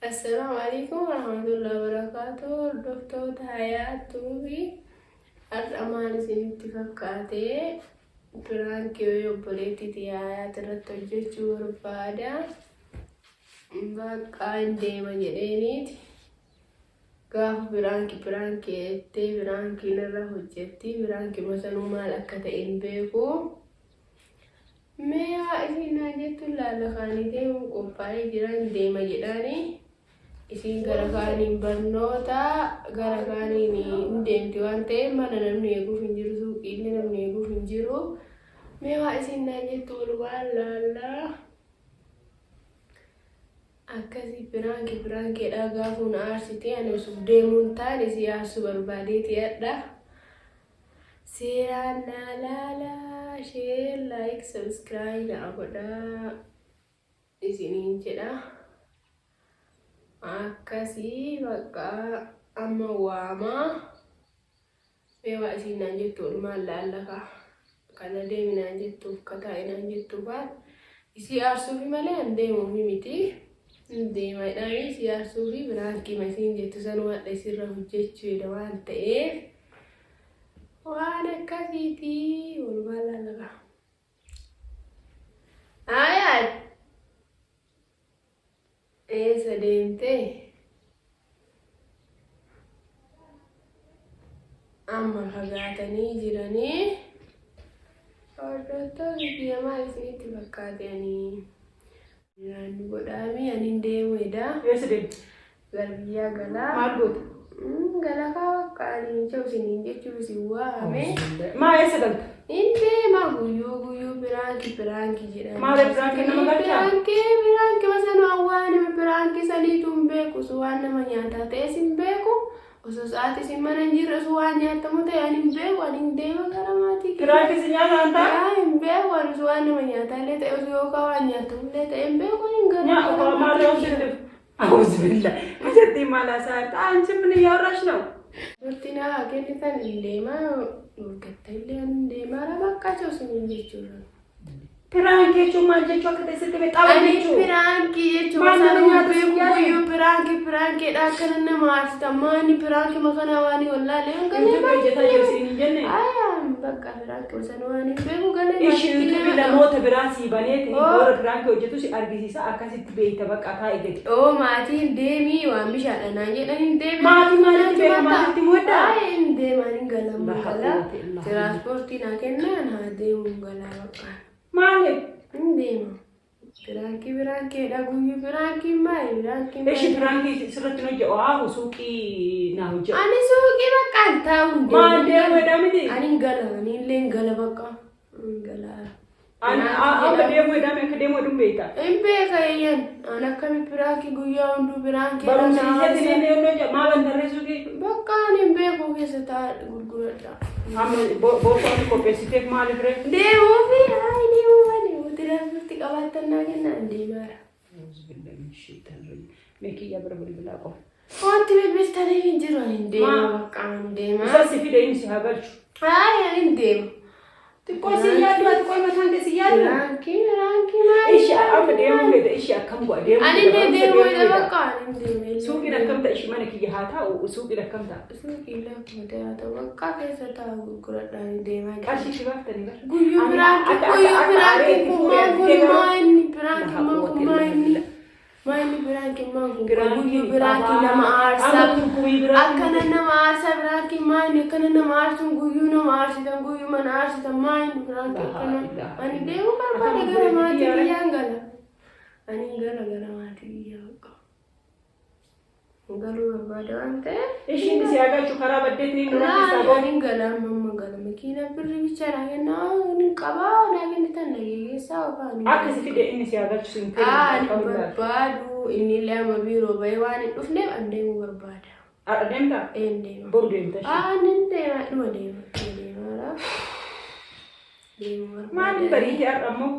Assalaamu alaikum warahmatullahi wabarakatuh. Hordoftoota Hayaat Tuubii, har'a maal isinitti fakkaate? Piraankii wayii obboleettii tiyya Hayaat irratti hojjechuu barbaada. Bakka hin deema jedheeniiti. Gaafa piraankii piraankii jettee piraankii narra hojjetti. Piraankii masanuu maal akka ta'e hin beeku. Mee haa isiin naan jettu laalla, kaanii deemuun qophaa'ee jiran, deema jedhaani. Isiin gara kaaniin barnoota, gara kaaniin hin deemti waan ta'eef mana namni eeguuf hin jiru, suuqii illee namni eeguuf hin jiru. Mee haa isiin naan jettu walumaan laallaa. Akkasii piraankii piraankiidha, gaafuu na aarsite. Ani osoo deemuun taane si aarsuu barbaadeeti hadha. Seeraan naa laalaa, share, like, subscribe naa godhaa isiniin jedha. Akkasii bakka amma waamaa. Mee waa isiin naan jettu oolmaan laallaka. Kana deemi naan jettuuf, kataa'i naan jettuuf waan isii aarsuufi malee an deemuufi miti. Deema jedhanii isii aarsuufi biraankii isiin jettu sanuma hadha isirra hojjechuudha waan ta'eef. Waan akkasiiti, walumaa laallaka. Ayaat! Eessa deemtee? Amma fagaatanii jiranii. Hordoftoonni kiyya, maal isinitti fakkaate? Ani nyaanni godhaami, ani hin deemu edaa. Eessa deemte? Gara biyyaa galaa. Maal goota? Galakaa bakka ani hin isiniin jechuuf isin waame. Maa eessa galta? Hin deema, guyyuu guyyuu piraankii piraankii jedhama. Maal piraankii nama galchaa? Piraankii piraankii masana waan nama piraankii saniitu hin beeku, su waan nama nyaataa ta'es hin beeku. Osoo sa'aatii isin mana hin jirre su waan nyaatamu ta'e ani hin beeku, ani hin deema gara maatii kiyya. Piraankii si nyaata an ta'a? Yaa, hin beeku ani, su waan nama nyaataa illee ta'e, osoo yookaan waan nyaatamu illee ta'e hin beeku, ani hin galu Nyaa gara maal maatii ta'uu kiyya. sitti? አውዝ ቢላ መጀጤ ማላሳ አንቺ ምን እያወራሽ ነው? Murtii naa kennitan, hin deema, dhorkatta illee ani hin deema, bakka isiniin jechuudha. Prank jechuun maal jechuu akka ta'e sitti beekaa Ani jechuu? piraankii jechuun Maal nama sanuu nyaata si beeku. nyaate? Guyyuu piraankii piraankiidha, akkana nama aarsitan. Maani piraankii makanaa waan wallaalee hangalee. YouTube hojjetaa jiru siin hin jenne? Ayaan bakka piraankii sanuu waan hin beeku galee. Ishi YouTube namoota biraa sii baneeti Oh. warra piraankii hojjetu si argisiisa, akkasitti beekta, bakka taa'e gadi. Oo, maatiin deemii waan bishaadha naan jedhan, hin deemee. Maatii maalitti beeka? Maatitti muuddaa? Ay, hin deemaan, hin galamu La galaa. quwwata illa billah. Tiraanspoortii naa kennaa, naa deemu galaa bakka. Maaliif? Hin deema. Piraankii piraankiidha, guyyuu piraankii maali piraankii? Ishi piraankii sirratti hin hojjetu, haa suuqii naa hojjetu. Ani suuqii bakka hin taa'u, hin Maal deemu jedhaa miti? Ani hin gala, ani illee hin gala bakka. Hin gala. Ani amma deemu jedhaa, akka deemu hedduun beekta. Hin beeka eeyyan. Ani akkami piraankii guyyaa hunduu piraankii? Barumsa keessatti ni inni hojjetu, maal an tarree suuqii? Bakka ani hin beeku keessa taa'aa gurguradha. Amma boorsaa qopheessiteef maaliif ree? Deemuufi, hayi, deemuu ani tiraanspoortii qabaattan naa kennaa, hin deemaara. Mee kiyya bira bilbilaa qofa. Wanti bilbiltaniif hin jiru, ani hin deema. Maa? Bakka ani hin deema. Isa si fide inni si haa galchu. Hayi, ani hin deema. Xiqqoo si yaadu, ati qoy mataan kee si yaadu. Piraankii piraankii maali? Ishi amma deemuu fedha, ishi akkam bu'a deemuu Ani fedha, illee barumsa deemuu deemuu fedha fedha. bakka ani hin deeme. Suuqiin akkam ta'a? Ishi mana kiyya haa taa'u, suuqiin akkam ta'a? Suuqii lakkuma ta'e haa ta'u, bakka keessa taa'u gurguradha, ani deemaa jira. Qarshii si baaftanii bara. Guyyuu Ani piraankii akka guyyuu akka piraankiin areetti kun fuudhee maal kun argitee garuu maa inni piraankiin la maal kun quwwata maa illa inni billah. maa inni piraankiin maal kun Piraankiin guyyuu piraankii qabaa. nama aarsaa. Amma turkumii biraatiin Akkana nama aarsaa piraankiin maa inni akkana nama aarsuun? Guyyuu nama aarsitan, guyyuu mana aarsitan, maa inni piraankii La akkana? ilaha Ani illallah. deemuu barbaade, Akkam gara obboleettii maatii kiyyaa ree? biyyaan gala. Ani gala gara maatii biyyaa bakka. Galuu barbaada waan ta'eef. Ishiin si haa galchu, karaa baddeetiin inni nurra keessaa Laa, bahu. ani gala, amma amma gala. Makiina birri bicha naa kennaa hin qabaa, naa kennitan na geessaa yookaan. Akka si fide inni si haa galchu sin kennu. Aa, ani akkam ilaali. barbaadu, inni illee amma biiroo bahee waan hin dhufneef an deemuu barbaada. Har'a deemtaa? Een deema. Boru deemta ishee. Aa, ani hin deema, dhuma deema. Dhuma deemaadha. Deemuu barbaada. Maaliif bariite har'a immoo?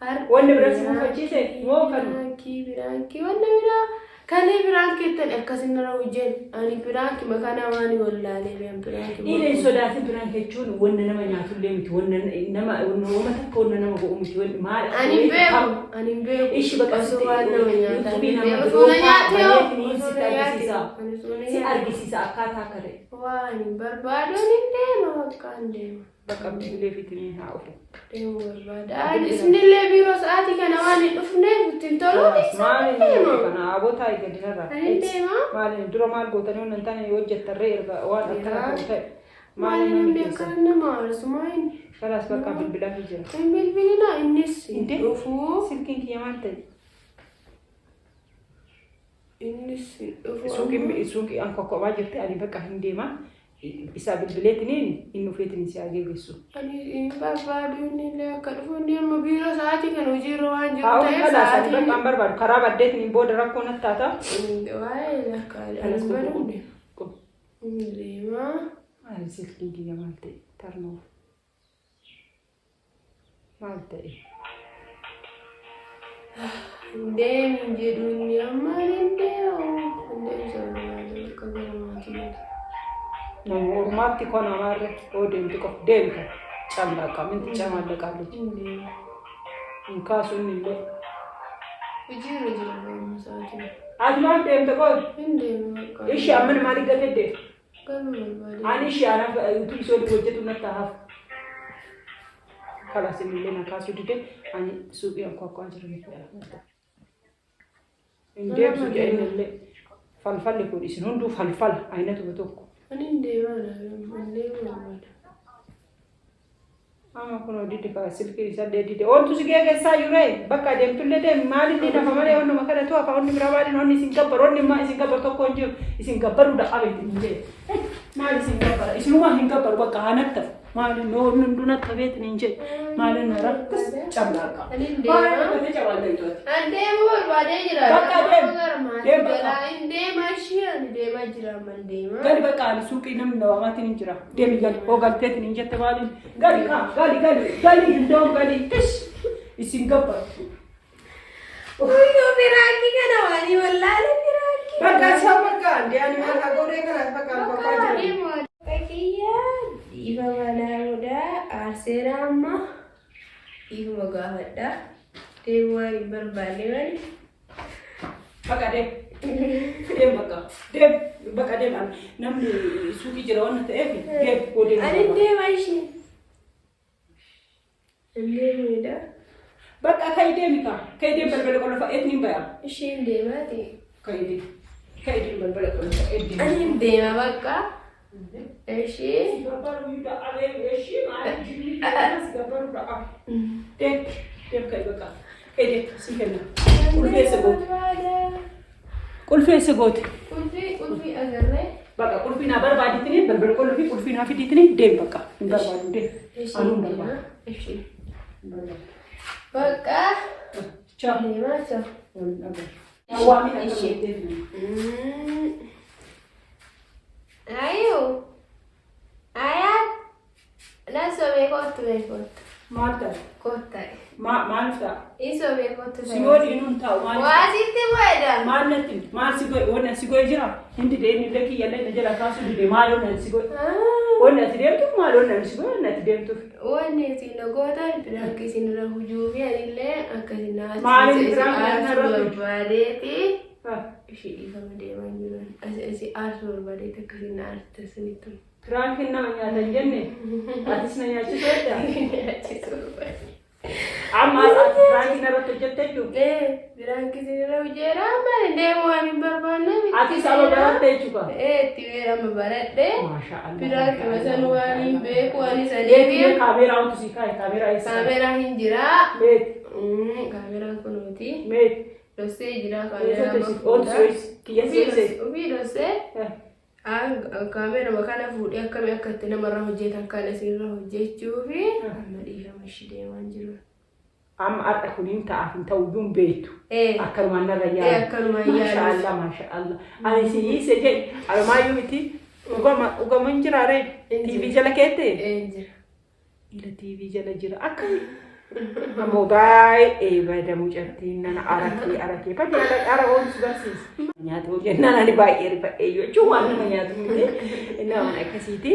Har'a Wanni biraa si mufachiise moo kan? Piraankii piraankii wanna biraa. Kalee prank jettan akkasin nara hojjen ani prank makana waan wallaalee beekan prank. Dhiira hin sodaatin prank jechuun wanna nama nyaatullee miti wanna nama wanna wama takka wanna nama godhu miti wanni maal akka Ani hin wayii beeku ani hin beeku Ishi bakka osoo waan nama nyaataa yuutuubii hin nama beeku osoo na biroo nyaatee hoo baneetiin osoo sitti na nyaate argisiisa. ani osoo na Si nyaate argisiisa akkaataa akka ta'e. waan hin barbaadu ani hin deema bakka hin deema. Bakka bilbilee fitinii haa ofu. Deemuu barbaada. Ani isinillee biiroo sa'aatii kana waan hin dhufneef ittiin toluu dhiisaa Maali deema. kana abotaa eegadinarra. Ani deema. Maali dura maal gootanii waan hin taane yoo hojjettarree erga waan akkana Yaa. ta'u ta'e. Maali namni akkana nama aarsu maali? Kalaas bakka bilbilaa fi jira. Hin bilbilina innis hin Indee? dhufu. Silkiin kiyya maal ta'e? Innis hin dhufu. Suuqii suuqii an kokkobaa jirti ani bakka hin deema. Isaa bilbileetiniin inni dhufeetiin si haa geessu. Ani hin barbaadu inni illee akka dhufu inni amma biiroo sa'aatii kana hojiirra waan jiru Haa ta'eef kalaas ani bakka sa'aatiin hin barbaadu karaa baddeetiin booda rakkoo natti taata. Waa'ee lakkaa ani Kanas barbaadu. Inni deema. Maali silkiin kiyya maal ta'e tarnoof maal ta'e? Deemi jedhu inni amma hin deemu. Hin deemu sababa bakka gara maatii miti. Nama ormaatti koo namaarra yoo deemtu qofa deemta callaaqa minti camallaqaallee Hin deemu. hin kaasu inni illee. Hojiirra jira barumsa isaatiin. Ati maaf deemte qoy? Hin deemu bakka. Ishee amma maaliif gatee deemte? Galuu barbaade. Ani ishee anaaf yuutuub isoo hojjetu natti hafu. Kalaas inni illee na kaasuu dide ani suuqii ankwaakwaa jira. Hin deemsu jedhe inni illee. Falfalli kun isin hunduu falfala aynatuma tokko. Ani hin deemaa hin deemuu barbaada. Amma kun dide kaa silkii isallee dide. Ooltu si geeggessaa jiree bakka adeemtullee deemi maalinni nafa malee onnuma kadhatu hafa onni biraa maaliin onni isin gabbaru onni immaa isin gabbaru tokko hin jiru isin gabbaruu dhaqabeeti hin jee. Maal isin gabbara isinumaa hin gabbaru bakka haa nattafu maaliin onni hunduu nattabeeti hin jee maaliin na rakkas camlaaqa. Ani hin Maal deema. akkasii camlaaqa. Ani deemuu barbaadee jira. Bakka deem. Gara maatii Deem bakka. galaa hin deema ishee ani deemaa jira amma hin deema. Gali bakka ani suuqii namni na waamaatiin hin jira. Deemi gali hoo galteetiin hin jette maaliin gali kaa gali gali gali hindoon gali tish isin gabbaru. Uyyuu prank kana waanii wallaale prank. Bakka isaa bakka andi ani maal haa godhee kana bakka ankwaakwaa jira. Kiyya dhiifama namuudha aarseera amma dhiifama gaafadha. Deemuu waan hin barbaanne malee. Bakka deem. Deem bakka. Deem bakka deem namni suuqii jira waan ta'eef deem hoo deem. Ani deema ishee. Hin deemuudha. Bakka ka'i deemi kaa. Ka'i deem balbala qollofa eetni hin baya. Isheen deemaati. Ka'i deem. Ka'i deem balbala qollofa eetni. Ani hin deema bakka. Ishee. Gabbaru yuda abee ishee maal jirmi gabbaru dha'a. Deem deem ka'i bakka. Ka'i deem si kenna. Qulfeessa goote. Qulfeessa goote. Qulfii qulfii agarree. Bakka qulfii naa barbaaditini balbala qulfii qulfii naa fiditini deem bakka hin barbaadu deem. Anuu Isheen hin deema. barbaadu. Ishee. Hin barbaadu. Bakka. Ciao. Deemaa ciao. Waliin agarra. Waamii akka Ishee. gooteef. Ayo. Ayaa. Na sobee kottu mee kottu. Maal ta'a? Kottaa. Maal ta'a? Inni sobee kottu. Si waliin hin taa'u maal? Waa sitti bu'eedha. Maal natti maal si godhe wanni si godhe jira? Hin dide inni illee kiyyallee na jala kaasuu dide maal wanni si godhe? Wanni ati deemtuuf maal wanni si godhe wanni ati deemtuuf? Wanni isin gootan prank isin irra hujuu fi anillee akka isin Maaliin prank aarsuu irra hojju? barbaadeeti. Ishee dhiifama deemaa jiran. Asi aarsuu barbaadeeti akka isin aarsite isinitti. Prankiin nama nyaata hin jenne atis na nyaachisuu edda? Nyaachisuu barbaade. Amma ati prankiin irratti hojjette jechuudha? Ee, prank isin irra hujeera amma deemuu waan hin barbaanne. Ati saba baratte jechuudha? Ee, itti beerama baradhe. Maasha Allah. Prank masan waan hin beeku waan isa Deebi'ee deebi'e. kaameeraa wantu si kaa'e kaameeraa eessa? Kaameeraa hin jiraa. Meet Kaameeraan kunuuti. meet. Dhossee jira kaameeraa Eessatti si ooltu si kiyya si eesse? Ofii dhossee. Kaameerama kana fuudhee akkamii akka itti namarra hojjetan kan isinirra hojjechuu fi amma dhiifama ishee deemaa jiru. Amma har'a kuniin ta'aaf hin ta'u iyyuu hin beektu. Ee. Akkanumaan narra Ee, yaadu. akkanumaan Maasha yaadu. Allah maasha Allah. Ani si hiise jedhe almaayyuu miti dhugama dhugama hin jiraaree Hin TV jiru. jala keette? Ee jira. Ila TV jala jira akkami? Ammoo baay'ee bada mucattiin nana arakee arakee bada ala qara oomsu barsiisa. Nyaata hojjennaan ani baay'ee rifadhee jechuun waan nama nyaatu miti. Inni waan akkasiiti.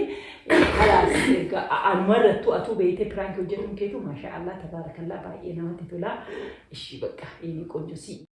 Kalaas erga anumarrattuu atuu beeytee piraanki hojjetuun keetu maashaa Allah tabaarakallaa baay'ee namatti tola. Ishii bakka inni qonjo si.